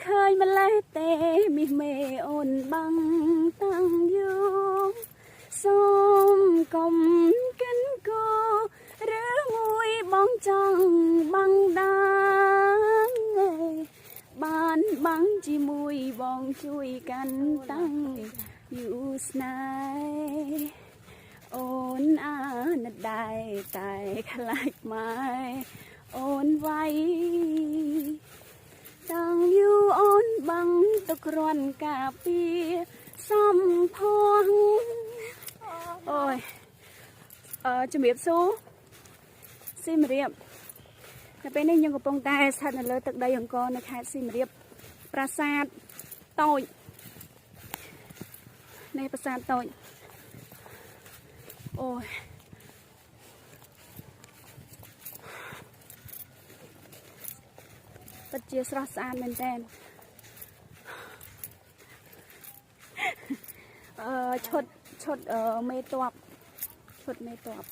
ឃើញម្លេះទេ មាសមេអូនបាំងតាំងយូរ សូមកុំកិនគោ ឬមួយបងចង់បាំងដាង បានបាំងជាមួយបង ជួយកាន់តាំងយូរស្នេហ៍អូន អាណិតដែរ តែខ្លាចម៉ែអូនវាយ តាំងយូរអូនបាំងទៅគ្រាន់ការពារសំភង។ អូយ អឺជំរាបសួរសៀមរាប នៅពេលនេះខ្ញុំកំពុងតែស្ថិតនៅលើទឹកដីអង្គរ នៅខេត្តសៀមរាប ប្រាសាទតូចនេះ ប្រាសាទតូច។ អូយ ពិតជាស្រស់ស្អាតមែនតើ។ អឺឈុតឈុតមេតប ឈុតមេតប